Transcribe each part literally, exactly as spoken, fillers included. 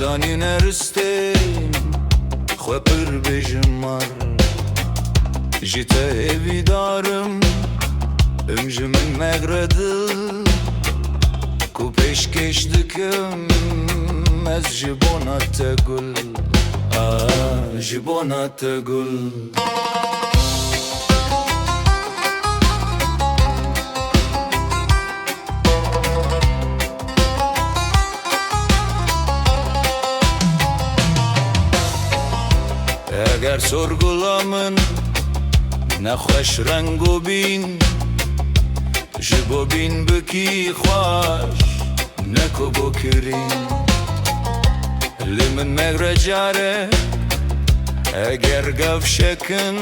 Danî neristên xwe pir bêjim mar. Ji te hêvîdar im, im ji min megre dil. Ku pêşkêş dikim ez ji bona te gul, ah, ji bona te gul. Eger sorgula min nexweş rengo bîn, ji bo bîn bikî xweş, ne ku bo kirîn. Li min megre care, eger gevşekin,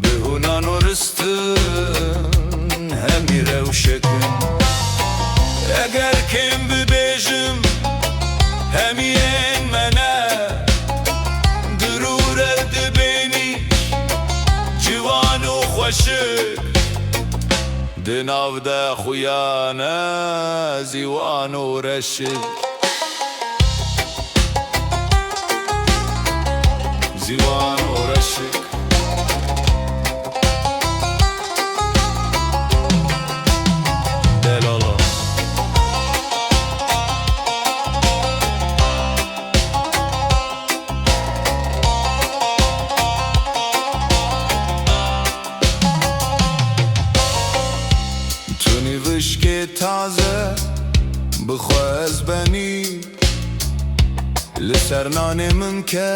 bi hûnan û ristin hemî rewşekin. Eger kêm bibêjim, hemî ên me ne, dirûre dibênî ciwan û xweşik. Di nav de xuya ne zîwan û reşik. Zîwan û reşik. Delala. Tu nîvişkê taze bi xwe ez benî, li ser nanê min ke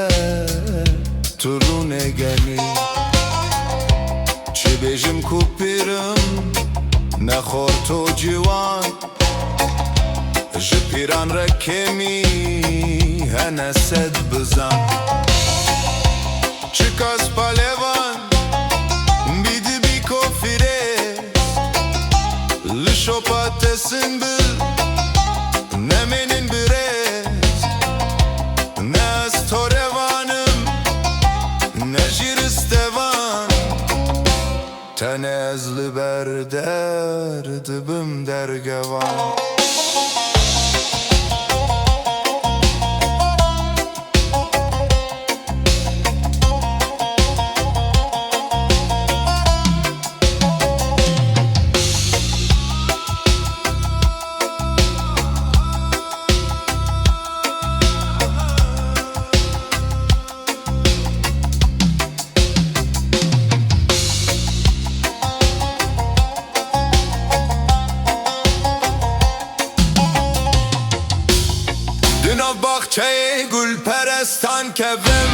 tu rûnê genî. Çi bêjim ku pîr im, ne xorto ciwan, ji pîran re kêmî hene sed bizan. Çikas palevan bî dibî kofirê, li şopa te sinbil nemênin birêz. Ne ez torevan im, ne jî ristevan, tenê ez li ber der dibim dergevan. Di nav baxçeyê gulperestan kevim,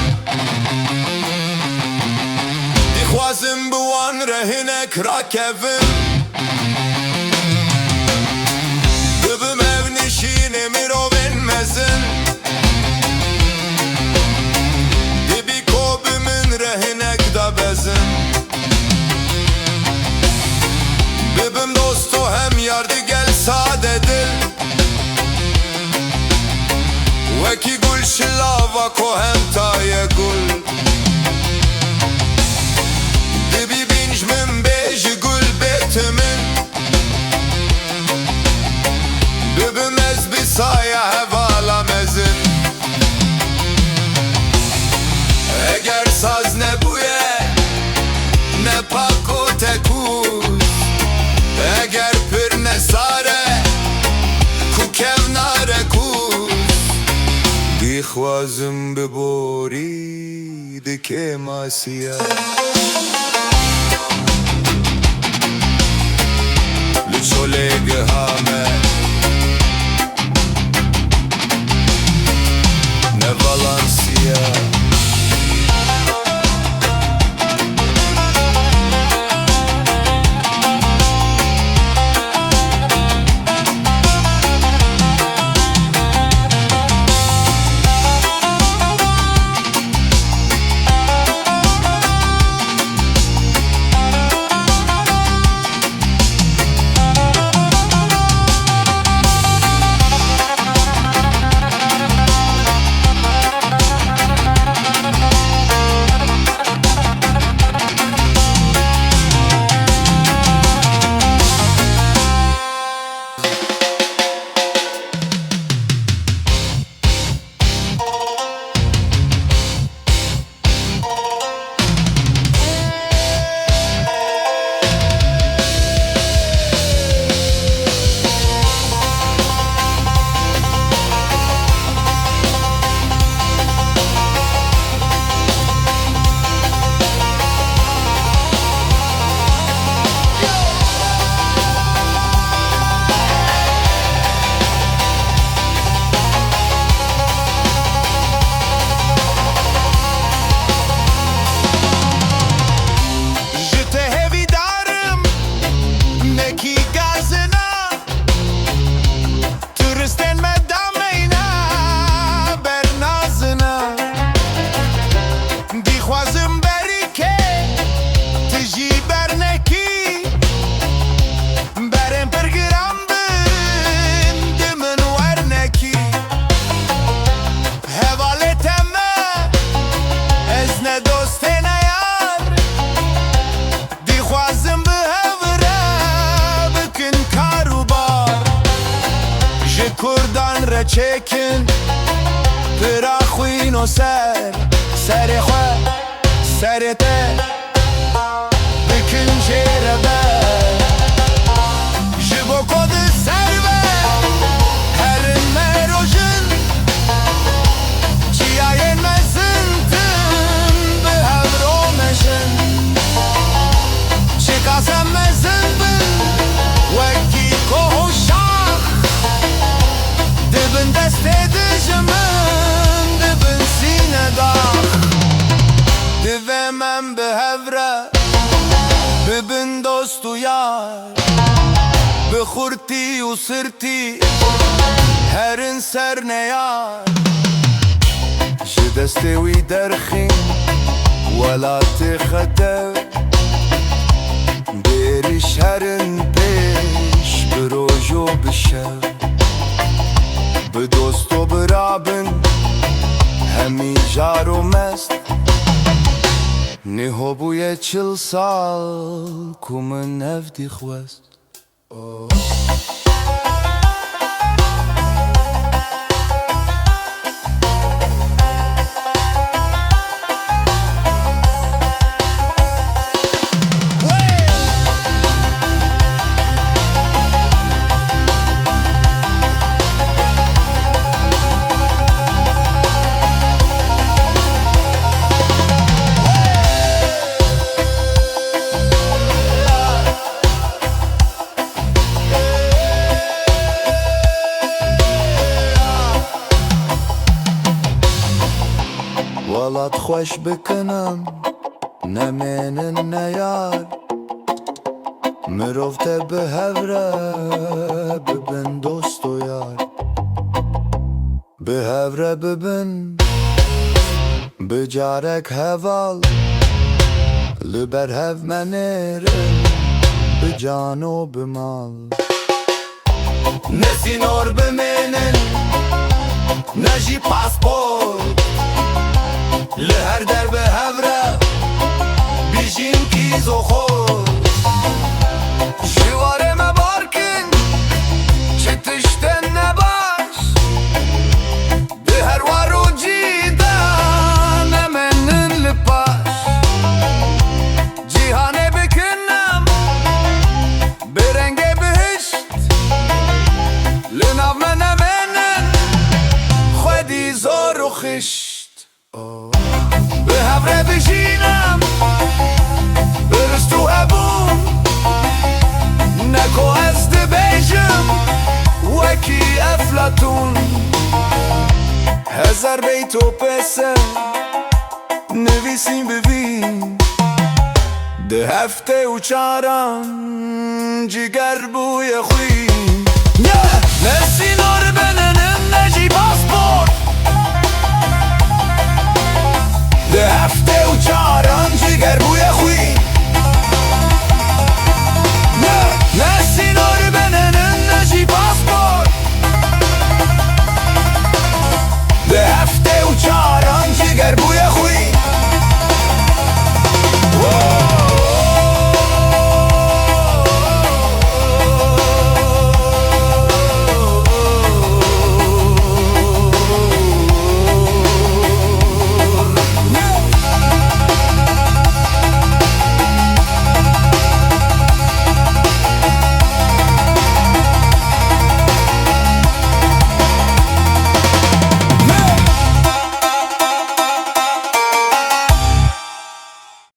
dixwazim bi wan re hinek rakevim. Bibim ev nişînê mirovên mezin, dibî ko bi min re hinek da bezin. Bibim dosto hem yar digel sade dil, wekî gul şilava ko hem taye gul. Dibî bîn ji min bê ji gul bê timin, bibim ez bi saya hevala mezin. Eger saz nebûye, ne pak û tekûz, eger pir ne sar e, ku kevnar e kûz. Dixwazim bi borî di kêmasiya. Li solê giha me ne valansiya. Ji kurdan re çêkin, pira xwîno ser, serê xwe, serê te bikin jê re ber. Ji bo ku di ser ve herin me rojin, çiyayên mezin tim bi hev ro meşin. Çiqas em mezin bin, wekî koh û şax, di bin destê dijimin, di bin sîne dax. Divê em bi hev re bibin dost û yar, bi xurtî û sirtî herin ser neyar. Ji destê wî derxîn welatê xetev, bi êrîş herin pêş, bi roj û bi şev. Bi dost û bira bin hemî jar û mest. Niho bûye çil sal ku min ev dî xwest. Welat xweş bikin em, nemênin neyar. Mirov te bi hev re bibin dost û yar. Bi hev re bibin, bi carek heval, li ber hev me nêrin, bi can û bi mal. Ne sînor bimênin, ne jî pasport. Li her der bi hev re bijîn kîz û xort. Ji warê me bar kin, çi tiştên nebaş. Di her war û cî de nemenin li paş. Cîhanê bikin em bi rengê bihişt. Li nav me nemenin xwedî zor û xişt. Bi hev re bijîn em, bi rist û hebûn. Ne ku ez dibêjim wekî Eflatûn. Hezar beyt û pêser nivîsîn bi vî. Di heftê û çaran ciger bûye xwîn. Ne sînor